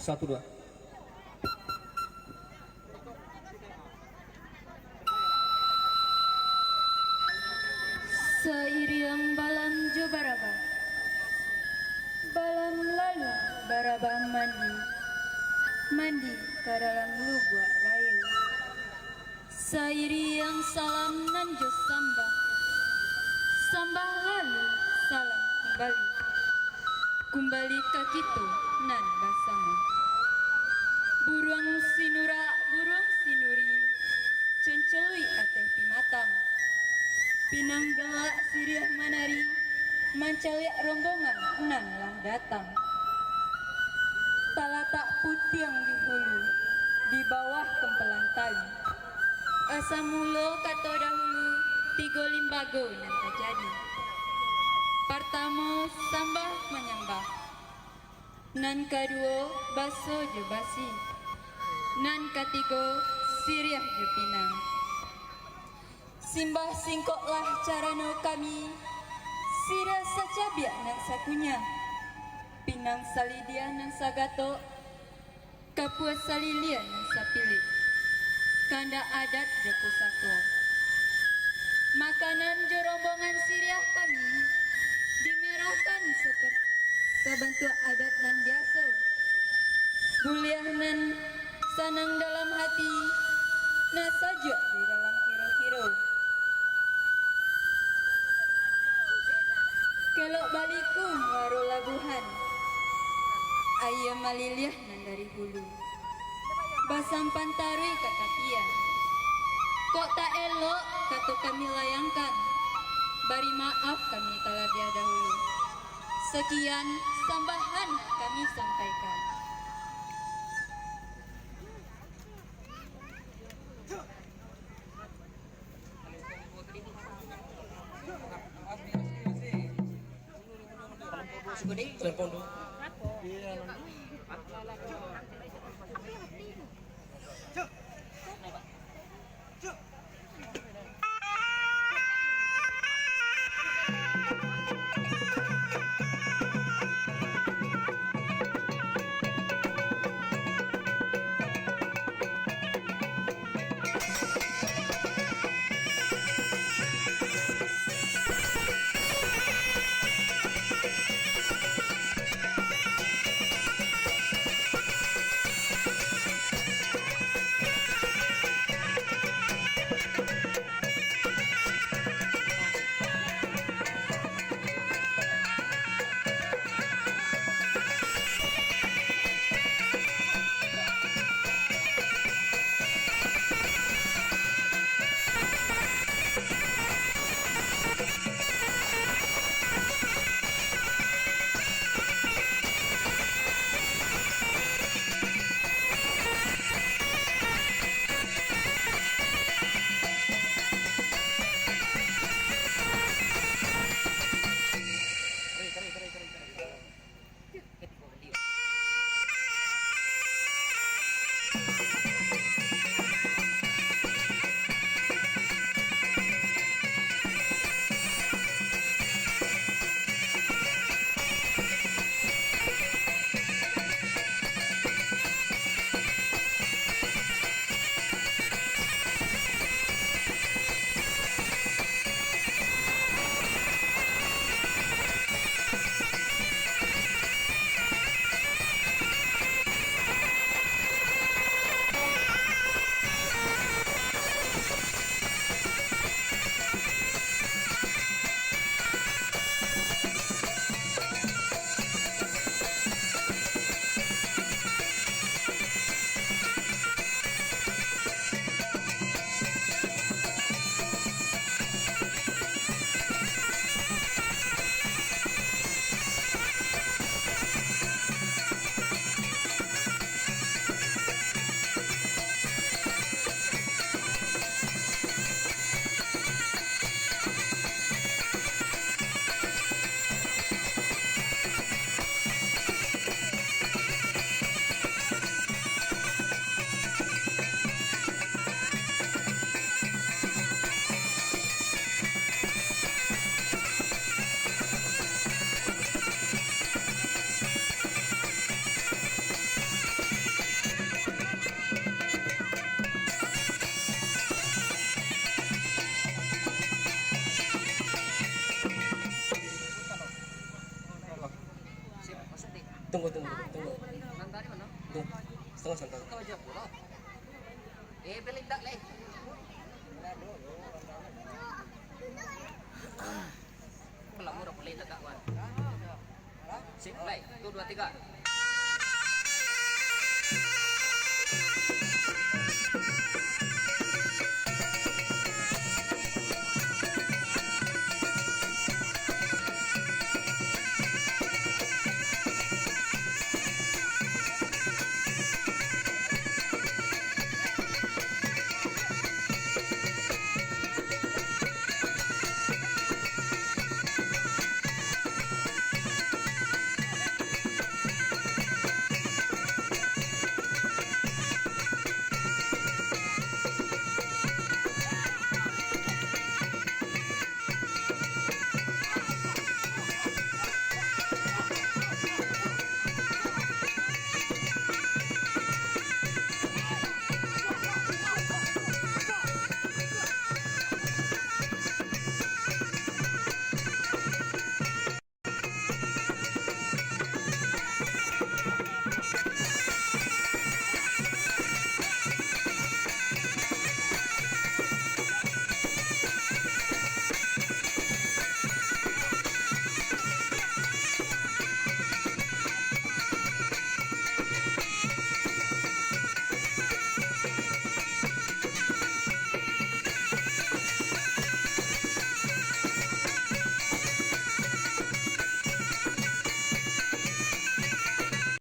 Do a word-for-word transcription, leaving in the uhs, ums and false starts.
Satu, dua. Sairiang balam jo barabah, balam lalu barabah mandi, mandi ka dalam lubuak rayo. Sairiang salam nan jo sambah, sambah lalu salam kumbali, kumbali ka kito nan basamo. Buruang sinurak, buruang sinuri, cancaluik ateh pimatang, pinang galak siriah manari, mancaliak rombongan nan lah datang. Talatak putiang di hulu, di bawah kempelan tali. Asa mulo kato dahulu, tigo limbago nan tajadi. Partamo, sambah manyambah. Nan kaduo, baso jo basi. Nan katigo, siriah jo pinang. Simbah singkoklah carano kami, siriah sacabiak nan sakunyah, pinang salidiah nan sagatok, kapua saliliah nan sapilih, kandak adat jo pusako. Makanan jo rombongan siriah kami dimerahkan saper-, sabantuak adat nan biaso. Buliah nan sanang dalam hati, nan sajuak di dalam kiro-kiro. Kelok baliku muaro labuhan, aia maliliah nan dari hulu, basampan taruih ka tapian. Kok tak elok kato kami layangkan, bari maaf kami talabiah dahulu. Sakian sambahan kami sampaikan. Tunggu, tunggu, tunggu. Tunggu. Setengah santai. Eh, beli tak leh. Lamo dah mulai tagak, wan. Sip, mulai. Satu, dua, tiga.